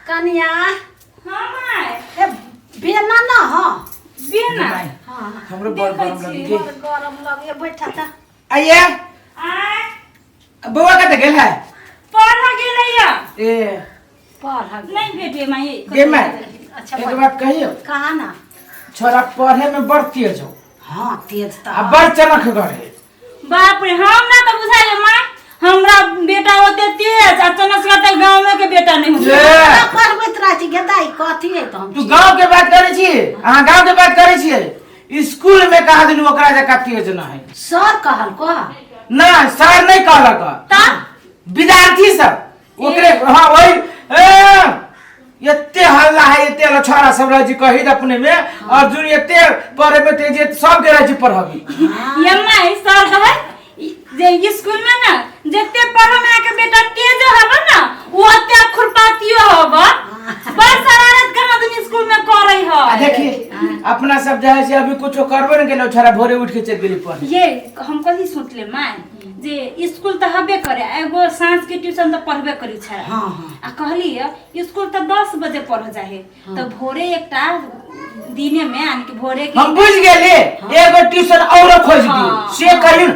कनिया। हाँ माय। ए बेना ना। हाँ। बेना। हाँ। हमरो बड़ देखै गरम छी। लगी बड़ गरम लगे, बैठा था। आइए। आय। बौआ कतऽ गेल है? पढ़ गेलैया। ए। पढ़। नहीं भेटे माय। गे माय। अच्छा। एक बात कहियो? कहा ना। छोरा पढ़े में बड़ तेज हो। हाँ, तेज आ तऽ। बड़ चनखगर है। बाप रे, हम ना तो बुझाइए माँ, हमरा बेटा ओते तेज आ चनसगर तऽ गाँव के बेटा नहीं जे। होते। पढ़बैत रहै छी गेदाइ, कथी है तऽ हम। तू गांव के बात करै छी, अहाँ गांव के बात करै छियै, स्कूल में कहा दिन ओकरा जकाँ तेज न है। सर कहल को? ना, सर नहीं कहलक। तऽ विद्यार्थी सब ओकरे। हाँ, वही। ए, एते हल्ला है, एते लछारा सब रहै छी कही दे अपने में अर्जुन एते पढ़े में तेज, सबके रहै छी पढ़बी। ये माय, सर कहै जे स्कूल में ना जते पढ़े में आके बेटा तेज हब ना, ओते खुरपातियो हब। बड़ शरारत कहाँ दिन स्कूल में करे आ है। देखी, अपना सब जे है से अभी कुछो करबो नहीं केलौ, छोरा भोरे उठ के चलि गेली पढ़े। ये हम कथी सोचले माय, जे स्कूल तऽ हबे करे, एगो साँझ के ट्यूशन तऽ पढ़बे करी छै। हाँ हाँ आ कहली स्कूल तऽ 10 बजे पढ़ जाहे, तऽ भोरे एकटा दिने में यानी कि भोरे के। हम बुझ गेली, एगो ट्यूशन औरो खोज दियौ। से कहियो ने,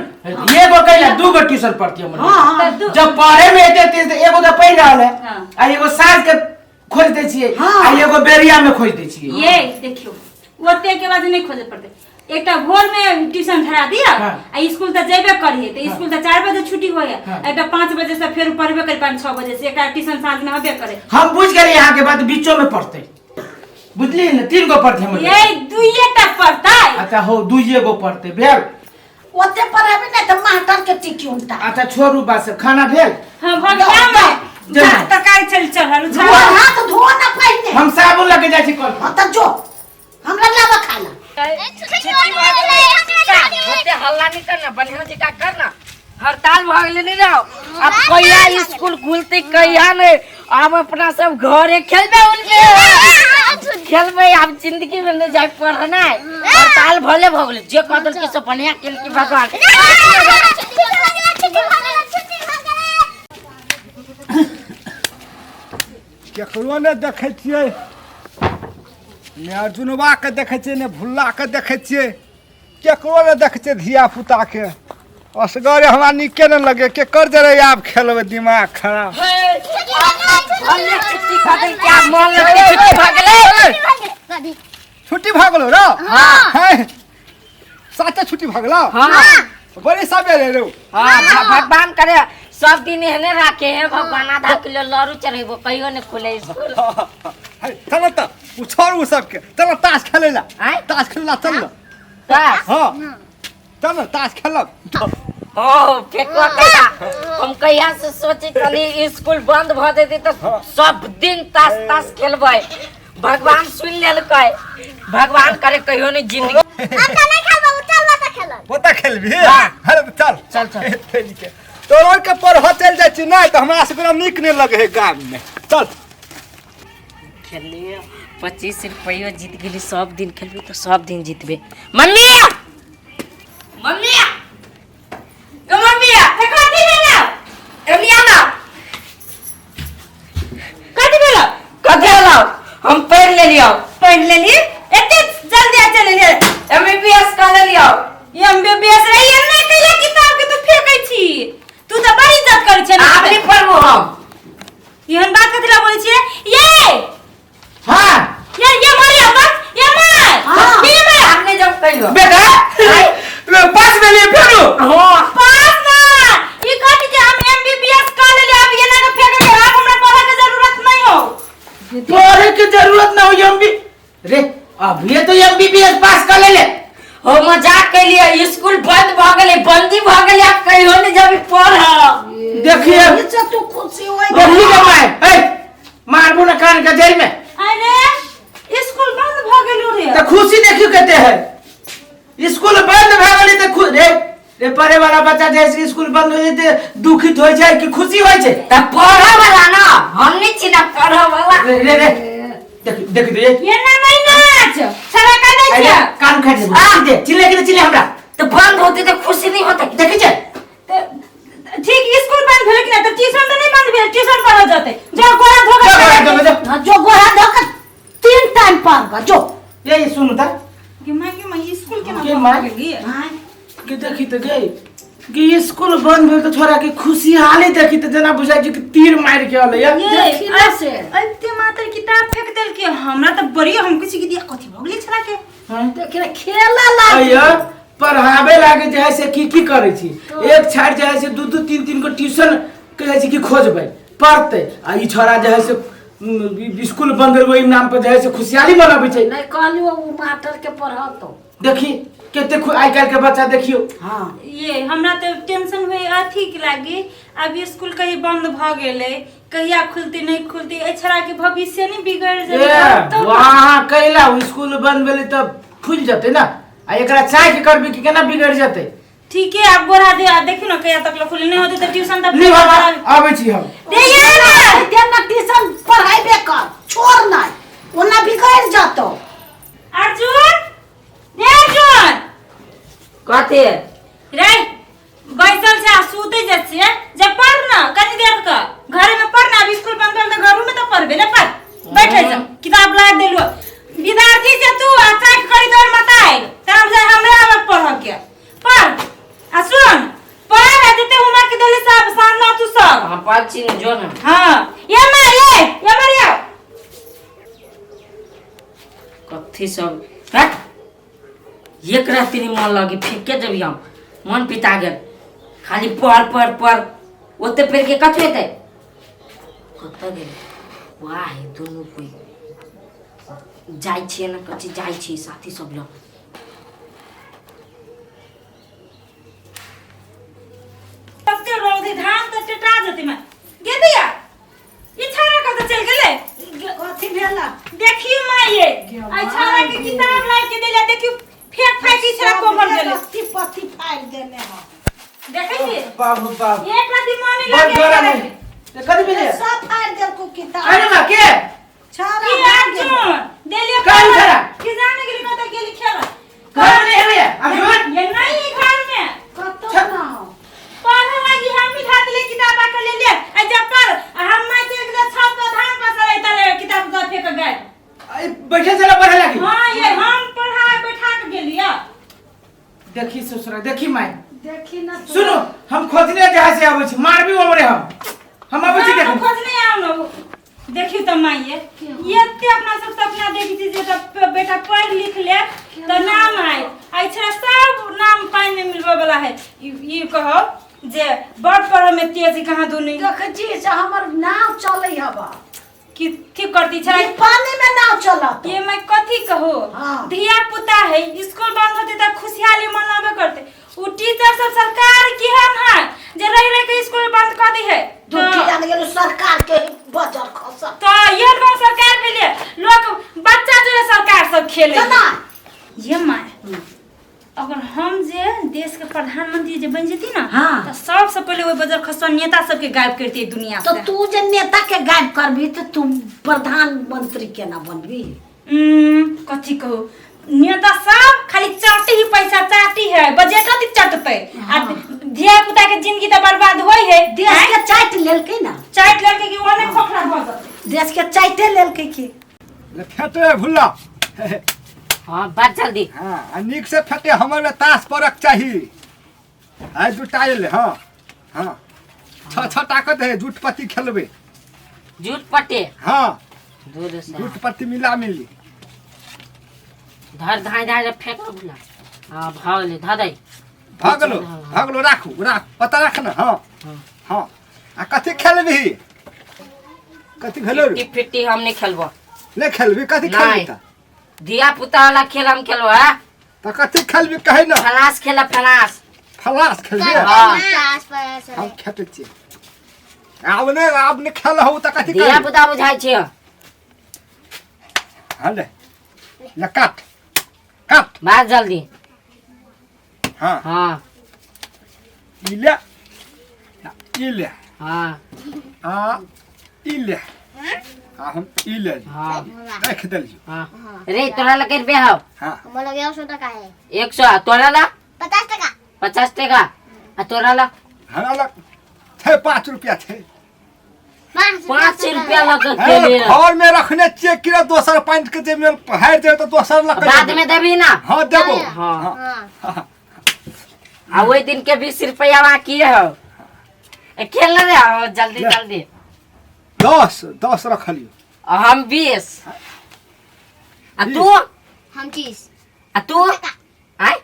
एगो कहिला दूगो ट्यूशन पढ़ती हमर। हाँ हाँ तऽ दू। जब पढ़े में एते तेज तऽ एगो तऽ पढ़ि रहल है। आ एगो साँझ के खोज दै छियै। आ एगो बेरिया में खोज दै छियै। ये देखियो, ओते के बाद नहीं खोजे पड़ते, एकटा भोर में ट्यूशन धरा दिया। आ स्कूल तऽ जेबे करिए, तऽ स्कूल तऽ 4 बजे छुट्टी होए। एकटा 5 बजे से फेर पढ़बे करी, 5-6 बजे से एकटा ट्यूशन साँझ में हबे करे। हम बुझ गेली अहाँ के बात, बीचो में पढ़ते, बुझलियै ने, तीन गो पढ़ते हमर। ये दुइये टा पढ़तै। अच्छा हो, दुइये गो पढ़ते भेल। ओते पढ़ेबी नहि तऽ मास्टर के टिकी उनटा। अच्छा छोड़ू बात सब, खाना भेल? हाँ, भऽ गेल माय। जा। जा, तरकारी चल चढ़ल। धो, हाथ धो ना पहिने। हम साबुन लगे जाइ छी कल। हाँ तऽ जो, हमरा लाबऽ खाना। ओते हल्ला नहीं करना, बढ़िया जगह करना। हड़ताल भऽ गेलै नहीं रहो, अब कहिया स्कूल खुलती कहिया नहीं। अब अपना सब घरे खेलबे, उनके खेलबे, आब जिंदगी में नहीं जाए पढ़ना। हड़ताल भले भऽ गेलै, जे कह देलकै से बढ़िया केलकै भगवान। केकरो नहि देखै छियै, ने अर्जुनबाके देखै छियै, ने भुल्लाके देखै छियै, केकरो नहि देखै छियै धियापुताके। असगरे हमरा नीके नहि लगै, केकर जरे आब खेलबै, दिमाग खराब। भले छुट्टी खा देलकै, आब मन लगतै, छुट्टी भऽ गेलै। छुट्टी भऽ गेलो रौ? हाँ, साचे छुट्टी भऽ गेलो? हाँ। बड़ी सबेरे रौ। हाँ, भगवान करे सब दिन एहने राखे है भगवान। आधा किलो लड़ू चढ़ेबो, कहियो नहीं खुले स्कूल। है, चल तऽ ओ छोड़ ओ सबके, चल ताश खेलै ला। आँय? ताश खेलै ला चल न। ताश? हाँ, चल न ताश खेलब। ओ फेकुआ कहिया, हम कहिया से सोचे छली स्कूल बंद भ जेतै तऽ सब दिन ताश ताश खेलबै। भगवान सुन लेलकै, भगवान करे कहियो नहीं जिंदगी। ओतऽ खेलबी? हाँ। अरे तऽ चल। चल, चल। खेल के तोरो के पढ़ चलि जाइ छी, नहि तऽ हमरा सबके नीक नहि लगै है गाममे, चल। खेललियै, 25 रुपैयो जीत गेली। सब दिन खेलबै तऽ सब दिन जीतबै। मम्मी, मम्मी, ओ मम्मी। कथी भेलौ? एनी आना। कथी भेलौ? कथी होलो, हम पढ़ि लेलियौ। पढ़ि लेली? एते जल्दी आ चलि लेली? एमबीबीएस कऽ लेलियौ। एमबीबीएस रे, एना कैला किताब के तू फेकै छी? तू तऽ बड़ी इज्जत करै छै। आब नहि पढ़बो हम। एहन बात कथी ला बोलै छियै ये? हाँ। ये ये मरिया बस, ये माय। हाँ। ये माय। आब नहि जाउ कहियो। बेटा, पास भेलियै फेरो? हाँ। पास ना, ई कथी जे हम एमबीबीएस कर लेली, अब एना के फेंके के, आब हमरा पढ़े के जरूरत नहीं हो। पढ़े के जरूरत ना हो? एम बी रे, अभी तो एमबीबीएस पास कर ले ले। हो, मजाक केलियै। स्कूल बंद भऽ गेलै, बंदी भऽ गेलै, आब कहियो नहि जेबै पढ़। देखिए। से तू खुशी होय। देखी के माय, ए मारबू ना कान के जेल में। अरे, स्कूल बंद भ गेलो रे। तो खुशी देखियो कहते है, स्कूल बंद भए गेलै तऽ रे रे, पढ़े वाला बच्चा जैसे स्कूल बंद हो जेतै दुखित होइ छै कि खुशी होइ छै? तऽ पढ़ऽ वाला ना हम नहि छी ना पढ़ऽ वाला। रे रे रे, देख देख दे। ये ना नहीं नाच सारा का नहीं अरे छै। कान काट दे, चिल्ले के चिल्ले हमरा। तऽ बंद होते तऽ खुशी नहीं होते? देखै छै। तऽ ठीक, स्कूल बंद भेल कि ना, तऽ ट्यूशन तऽ नहीं बंद ट्यूशन पढ़ जते जो गोरा धोके जा, गोरा धोके जा। हाँ, जो गोरा धो के 3 टाइम पढ़ जो। ये सुनू त गे माय, गे माय, स्कूल केना गे बंद माय। गेली? हाँ, के देखी त गई कि स्कूल बंद भेल त छोरा के खुशहाली देखी त जेना बुझाइ छै कि तीर मारि के अलै या। ये, देखी ना से। एते मात्र किताब फेंक देलके हमरा त बड़ी हम किछु कि दिया कथी भऽ गेलै छला के। देखी ना खेला लागी। अय्या पढ़ाबे लागे जे है से की की करै छी, एक छाड़ जे है से दू दू तीन तीन को ट्यूशन के जाइ छी कि खोजबै पढ़तै, आ ई छोरा जे है से स्कूल बंद भेल ओहि नाम पर जे है से खुशहाली मनबै छै। नहीं कहलियो उ मास्टर के पढ़तो। देखी कते आइ काल्हि के बच्चा देखियो। हाँ ये हमरा त टेंशन होय अथी के लागी, अब स्कूल कहीं बंद भ गेलै, कहिया खुलती नहीं खुलती, ए छड़ा के भविष्य नहीं बिगड़ ए जेतै। वहाँ कैला स्कूल बंद भेलै तब खुलि जेतै ना, आ एकरा चाय के करबी कि केना बिगड़ जेतै। ठीक है आप गोरा दे, आ देखियो ना कहिया तक खुली नहीं होते त ट्यूशन त ली बाबा आबै छी हम। दे ये ना दे ना ट्यूशन पढ़ाइबे कर, छोड़ नहीं ओना बिगड़ जतो। अर्जुन दे अर्जुन कथी रे बैसल छै आ सुते जाइ छियै, जे पढ़ ना कनी देर के घरे में पढ़ ना, अब स्कूल बंद भेल त घरू में त पढ़बे ने पढ़, बैठे छ किताब ला देलु विद्यार्थी से तू आ चाट करी तोर मत आइल तब जे हमरा आबक पढ़ के पढ़ आ सुन पढ़ आ जते होमवर्क देले सब सामना तू सब। हां पढ़ छी ने जो ना। हां ये मार ये ये मार ये कथी सब हट एक राति नहीं मन लगी फेंके देबी हम, मन पिता गेल खाली पढ़ पढ़ पढ़ ओते पेड़ के कथी हेतै। कतऽ गेल वाह दुनू कोई जाइ छियै ने कथी जाइ छियै साथी सब लग। कते रौदी धान तऽ टेटा जेतै माय गे दैया ई छाड़ा कतऽ चलि गेलै? कथी भेला? देखियो माय ये आई छाड़ा के किताब लाइब के देला, देखियो फेंक फाइक ई छाड़ा कोमर गेलै। रत्ती पत्ती फाड़ि देने हो। देखै छी बाबू बाबू एक राति मने बड़ लागे गरम है। ते कथी भेलै? सब फाड़ि देलको किताब। अरे माँ के छाड़ा की भाग गेल। अर्जुन देलियो कहाँ छाड़ा? की जाने गेली कतऽ गेली खेलऽ। घर में नहीं है अर्जुन? ये नहीं घर में कतौ ना हो। पढ़े लागी हम ही खा ले किताब आके ले ले आ जब पर हम माय के एक छत पर धान पसरै तले किताब दऽ फेंक गए। बैठे चला पढ़े लागी। हां ये हम पढ़ा बैठा के गेलिया। देखी ससुरा देखी माय देखी ना सुनो हम खोजने जहाँ से आबै छी मारबी हमरे हम आबै छी। हम देखू खोजने आउ न देखियो त माय ये एते अपना सब सपना देखी छी जे त बेटा पढ़ लिख ले त नाम आय आई छड़ा सब नाम पानि में मिलबे वाला है। ई कहो जे बड़ पढ़े में तेज कहाँ दुनी देखै छी से हमर नाव चलै हबा की की करती छड़ा ई पानी में नाव चलत। ये मैं कथी कहो? हाँ। धिया पुता है स्कूल बंद होते त खुशहाली मनाबे करते, उ टीचर सब सरकार केहन है जे रह रह के स्कूल बंद कर दी है। दुखी जान गेलो सरकार के बजर खसल। तो ये गांव सरकार भेले लोग बच्चा जो है सरकार सब खेले केना? ये माय अगर हम जे देश के प्रधानमंत्री जे बन जेती ना हाँ। तो सबसे पहले ओहि बजर खसवा नेता सबके गायब करती दुनिया तो से। तू जे नेता के गायब करबी तो तू प्रधानमंत्री केना बनबी? कथी कहो नेता सब खाली चाटी ही पैसा चाटी है बजट कथी चटते आ धिया पुता के जिंदगी तो बर्बाद होई है। देश के चाट लेलकै ना, चाट लेलकै कि ओने खोखला भऽ जेतै। देश के चाटे लेलकै की ले फेटे भुल्ला। हाँ बात जल्दी। हाँ आ नीक से फेटे, हमर में ताश पड़क चाही। आइ दूटा एलै। हाँ हाँ छह छह ताकत है जूट पत्ती खेलबै। जूट पट्टी? हाँ दूर से। जूट पत्ती मिला मिली धर धाय धाय फेंक भुल्ला। हाँ भागले धर दे। भागलो भागलो राखू राख पता राख ना। हाँ हाँ आ कथी खेलबी? कथी खेलबी? फिफ्टी फिफ्टी हम नहीं खेलबो। नहीं खेलबी? कथी खेलबी त? धिया पुता वाला खेल हम खेलबो। हाँ त कथी खेलबी कहे ना? फलास खेला फलास। फलास खेलबी? हाँ हम खेलै छियै। आब ने आब ने खेल हो त कथी धिया करबी? पुता बुझाइ छियै। हाँ ले ले काट काट मार जल्दी। हाँ हाँ ई ले ई ले। हाँ आ ई ले आ हम ई ले। हाँ रख देलियो। हाँ रे तोरा लगे रुपया हौ? हाँ हमरा लगे 100 टका है। 100 तोरा ला? 50 टका। 50 टका आ तोरा ला? हमरा लग छै 5 रुपया छै। 5 रुपया लऽ के हे, खेले घर में रखने छियै कि रे दोसर पैंट के जे मेल हारि जेबै तऽ दोसर लऽ के बाद जेबै। में देबी ना हाँ देबो हाँ आ ओहि दिन के 20 रुपया बाकी हो ए, खेल रे आओ जल्दी ले। जल्दी 10 10 रखलियो आ हम 20 आ तू हम 30 आ तू आय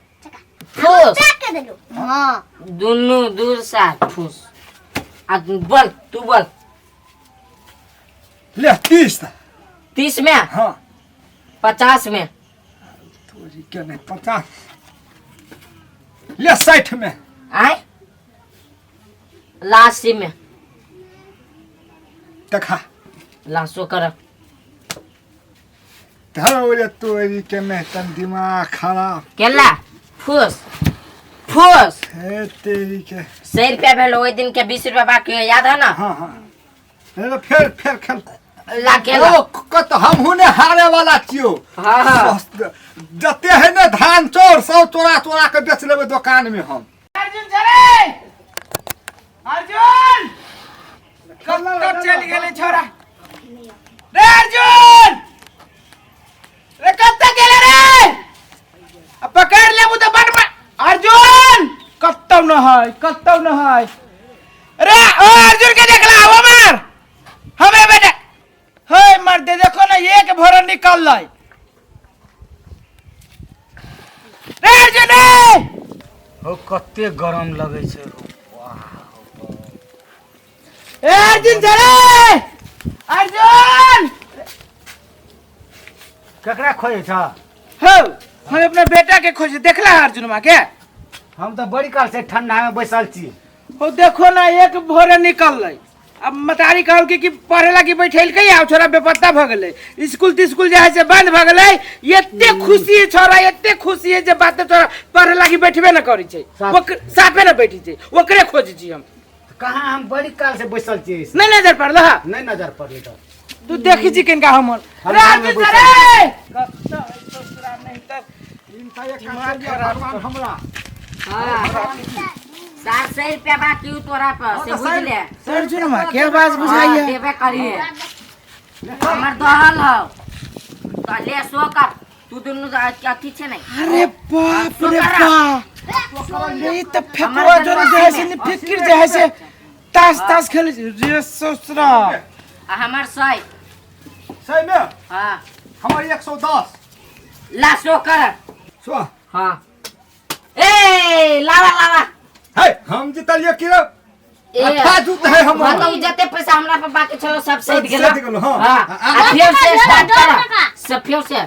फूस के देलू हां दुनू दूर साथ फूस आ बोल तू बोल ले 30 30 में हाँ 50 में तोरी के नहीं 50 ले 60 में आय लास्ट में देखा लास्टो कर धरो तोरी के नहीं तन दिमाग खराब केला फूस फूस हे तेरी के 100 रुपया भेल ओहि दिन के 20 रुपया बाकी है, याद है ना हाँ हाँ नहीं तो फिर फिर खेल ला केला ओ कत हमहू ने हारे वाला छियो हाँ हाँ जते है ने धान चोर सब चोरा चोरा के बेच लेबै दुकान में हम अर्जुन चले अर्जुन कब चल गेलै छोरा रे अर्जुन रे कब तक गेलै रे आ पकड़ लेबू तऽ बड अर्जुन कतौ न है कतौ न है रे ओ अर्जुन के देखला ओ मार हमे बेटा हे मर दे देखो ना एक भोर निकल लै रे अर्जुन रे हो कते गरम लगै छै ए अर्जुन चले अर्जुन केकरा खोजै छ हो हम अपना बेटा के खोजे देखला है अर्जुन माँ के हम तऽ बड़ी काल से ठंडा में बैसल छी हो देखो ना एक भोरे निकल लै अब मतारी कहल कि पढ़े लागी बैठेलकै आ छोरा बेपत्ता भऽ गेलै स्कूल तिस्कुल जे है से बंद भऽ गेलै एते खुशी है छोरा एते खुशी है जे बात तोरा पढ़े लागी बैठबे न करै छै साफे न बैठै छै ओकरे खोजै छी हम कहाँ हम बड़ी काल से बैसल छी नहीं नजर पड़ल हा नहीं नजर पड़ल तो तू देखी छी किनका हमर हम रे गाँवमे अर्जुन बैसल रे कत्ता है ससुरा नहीं तऽ दिमाग खराब हमरा हाँ 700 रुपया बाकी हो तोरा पर से बुझ ले अर्जुन माँ के आवाज बुझाइए हाँ, देबे करिए हमर दहल हो तो ले सो कर तू दुनू अथी छै नहीं अरे बाप रे बाप रे त फेकुआ जोरे जे है से नि फिकिर जे है से ताश ताश खेले छै। रे ससुरा आ हमर 100 सही में हाँ हमर 110 ला सो कर सो हाँ ए लावा लावा हे हम जीतलिए कि रे ए अच्छा जूत है हमर हाँ तो उ जते पैसा हमरा पर बाकी छलो सब सैद गेलो सैद गेलो, हाँ। हाँ आ फेर से स्टार्ट कर सब फेर से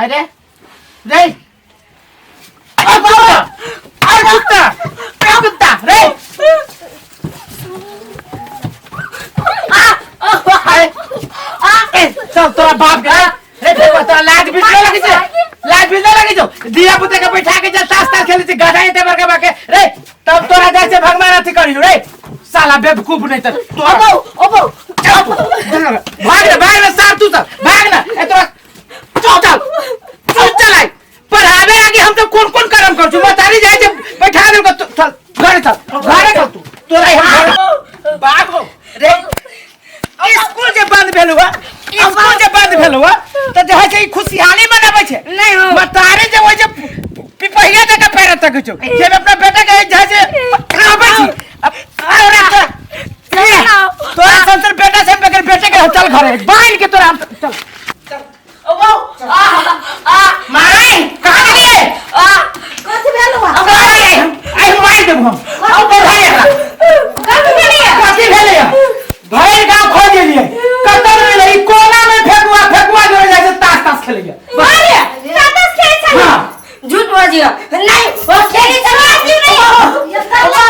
अरे रे ओ कुत्ता अरे कुत्ता ए कुत्ता रे अरे ए चल तोरा बाप के रे फेकुआ तोरा लाज बिजले लगे छै लाज बिजले लगे छौ धिया पुता के बैठा के जा ताश ताश खेले छै गधा एते बड़का बड़का रे तब तोरा जाइ छै भगवान अथी करियो रे साला बेवकूफ नहीं तर तोरा ओ बो चल भाग ना भाग ना सार तू सब भाग ना ए तोरा चल चल चल चल आई पढ़ावे लागी हम तो कौन कौन कर्म कर छु मतारी जाय छै बैठा देब के चल घरे चल घरे चल तू तोरा हम घरे बाप हो रे स्कूल जे बंद भेल हुआ स्कूल जे बंद भेल हुआ त जे है छै ई खुशहाली मनाबै छै नहीं हो मतारी जे ओइ जे पिपहिया जका पैर तक छौ जे अपना बेटा के जे छै पढ़ाबै छी अब तोरा तोरा संसर बेटा से बगैर बेटे के चल घरे बांध के तोरा हम चल ओ बो आ आ मारे कहाँ गेलिए आ कथी भेल हुआ कहाँ गेलिए हम आइ हम मारि देबो हम आउ बढ़ाइ एकरा कथी भेलैया कथी भेलैया भरि गाँव खोज गेलिए कतऽ नहि मिलै ई कोना में फेकुआ फेकुआ जोड़े जाइ छै ताश ताश खेलैया अरे ताश खेलै छलै हाँ झूठ बजियो नहीं वो खेली चलो नहीं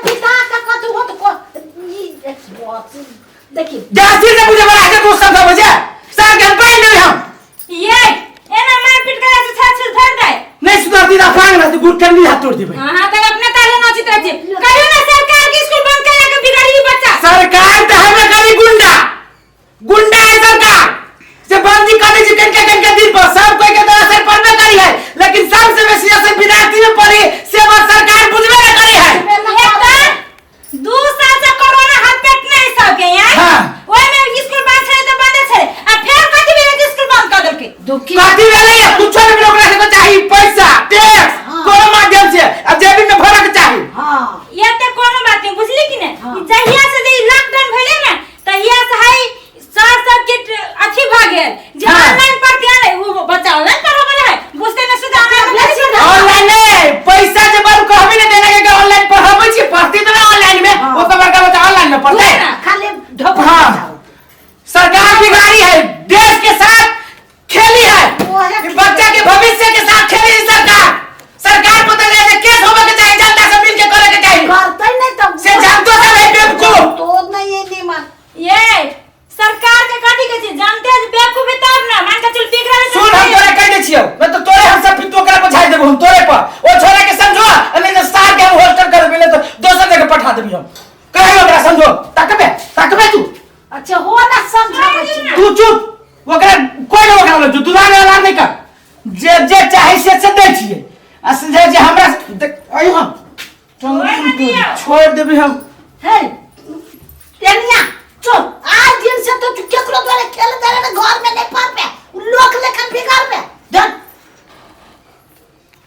पिता के कथु होत को देखी जा सिर से बुझे बड़ा के तू समझाबै छै सर के पानि देबै हम। ये एना मार पीट करा से छाछ धर दे। नहीं सुधरती तऽ फांग रहती गुटखंडी हाथ तोड़ देबै। हां हां, तब अपने ताले नचित रहै छी। कहियो ना सरकार के स्कूल बंद करा के बिगाड़ी ई बच्चा। सरकार तऽ हमे करी गुंडा गुंडा है सरकार से बंदी कर दै छै कनका कनका दिन पर सब कोई के तो असर पड़बे करी है लेकिन सबसे बेसी असर विद्यार्थी में पड़ी से बात सरकार बुझबे न करी है। एक तऽ 2 साल से कोरोना हाथ पेट नहीं सबके यार। हाँ। ओय में स्कूल बंद छे त बंद छे आ फेर कथि भेलै जे स्कूल बंद कर देलकै? दुखी कथी भेलै है कुछो नहीं ओकरा सबके चाही पैसा टैक्स हाँ। कोनो माध्यम से आ जेबी में भरक चाही। हां ये ते कोनो बात नहीं बुझली कि ने। हाँ। जहिया से जे लॉकडाउन भेलै ने तहिया से हाई सर सब के अथी भ गेल जे हाँ। ऑनलाइन पर ध्यान है वो बच्चा ऑनलाइन पढ़ वाला है बुझते ने सुधा ऑनलाइन। ऑनलाइन नहीं पैसा जे बार कहबे नहीं देना के ऑनलाइन पढ़ाबै छी पढ़ती त ना ऑनलाइन में। हाँ। ओ तो बड़का बच्चा ऑनलाइन में पढ़ते। ना। खाली ढोक। हाँ। सरकार बिगाड़ी है देश के साथ खेली है ओहे ई बच्चा के भविष्य के साथ खेली है सरकार। सरकार पता नहीं है केस होबे के चाही जनता से मिल के करे के चाही। करते नहीं तो से जानतो सब है बेवकूफ। तो नहीं है नीमन। ये सरकार के कथी के छै जानते हैं बेवकूफ है तब ना मान के चल बिगड़ल है। सुन हम तोरे कह दै छियौ नहीं तो तोरे हम सब पित्तो करा बुझाइ देबो हम तोरे पर ओ छोरा के समझो आ नहीं तो सार के हम होस्टल कर देबै नहीं तो दोसर जगह पठा देबी हम कहे ओकरा समझो ताकबे ताकबे तू। अच्छा हो ना समझाबै छी। तू चुप ओकरा कोई नहीं ओकरा बोलै दुलार अलार नहीं कर जे जे चाहे से दै छियै आ से जे जे हमरा देख अइ हम छोड़ देबै हम। हे टेनिया चुप आज दिन से तो तू केकरो द्वारा खेल दे रे घर में नहीं पड़ पे लोक लेखन बिगाड़ पे धर।